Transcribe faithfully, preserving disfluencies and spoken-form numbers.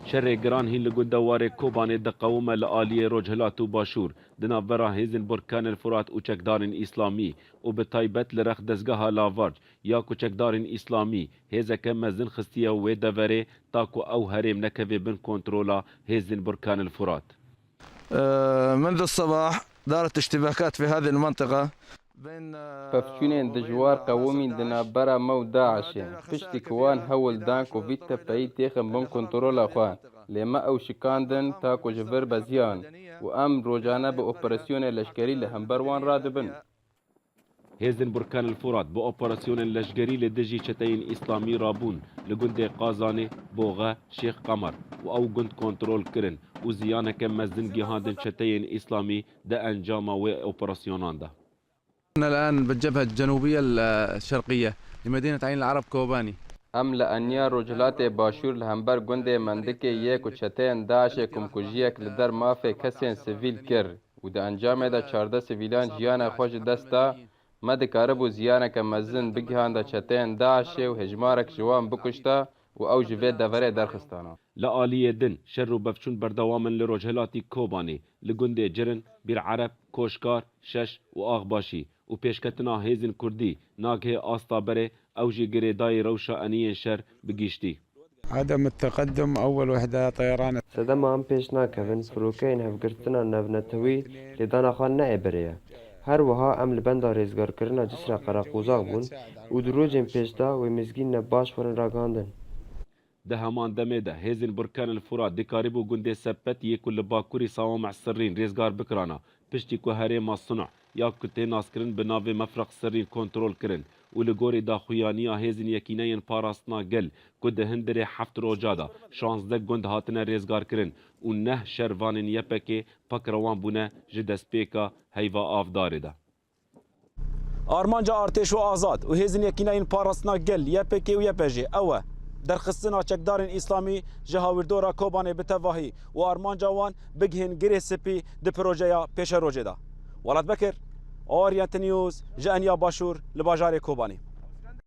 Şerê giran hîn li gunda Warê Kobanê diqewime li aliyê Rojhilat û Başûr, di navbera hêzên Burkanil Furat û çekdarên Îslamî û bi taybet li rex dezgeha Lavarc ya ku çekdarên Îslamî hêzeke mezin xistiye wê deverê ta ku ew herêm nekeve bin kontrola hêzên Burkanil Furat. آه، منذ الصباح دارت اشتباكات في هذه المنطقة بين، آه، Pevçûnên dijwar qewimîn di navbera me û DAIŞê. Piştî ku wan hewl dan ku vî tepeyî têxin bin kontrola xwe, lê me ew şikandin ta ku ji vir beziyan û em rojane bi operasyonê leşkerî li hember wan radibin. Hêzên Burkan el Furat bi operasyonên leşgerî li dijî çeteyên Îslamî rabûn li gundê Qazanê, Boxe, Şêx Qemer û ew gund kontrol kirin û ziyaneke mezin gihandin çeteyên Îslamî di encama wê operasyonan de. الآن بالجبهة الجنوبية الشرقية لمدينة عين العرب كوباني. Em li Enya Rojhilatê Başûr li hember gundê Mendikê yê ku çeteyên DAIŞê komkujiyek li der mafê kesên sivîl kir û di encamê de çardeh sivîlan jiyana xwe ji dest da, me dikaribû ziyaneke mezin bigihanda çeteyên DAIŞê û hejmarek ji wan bikuşta û ew ji vê deverê derxistana. Li aliyê din şer û bevçûn berdewam in li rojhilatî Kobanê, li gundê Cirin, Bîr Ereb, Koşkar, Şeş û Axbaşî û pêşketina hêzên Kurdî nagihê asta berê, ew jî girêdayî rewşa eniyên şer bi giştî. عدم التقدم، أول وحدة طيران. Sedema em pêş nakevin, firokeyên hevgirtina navnetewî lêdana xwe ne ê berê ye. Her wiha em li benda rêzgarkirina Cisra Qereqozax bûn û di rojên pêş de wê mizgîn ne baş werin ragihandin. Di heman demê de hêzên Burkan el Furat dikarîbû gundê Sepet yê ku li bakurî Sawameh Sirrîn rêzgar bikirana, piştî ku herêma Sinuh ya ku tê naskirin bi navê Mefreq Sirrîn kontrol kirin û li gorî daxuyaniya hêzên Yekîneyên Parastina Gel ku di hundirê heft roja de şazdeh gund hatine rêzgarkirin û neh şervanên Y P G pakrewan bûne ji destpêka heyva avdarê de. Armanca Artêş û Azad û Hêzên Yekîneyên Parastina Gel, Y P G û Y P J, ew e derxistina çekdarên Îslamî ji hawirdora Kobanê bi tevahî û armanca wan bigihên Girê Spî di projeya pêşerojê de. Welat Bekir, Oriente News, ji Enya Başûr li bajarê Kobanê.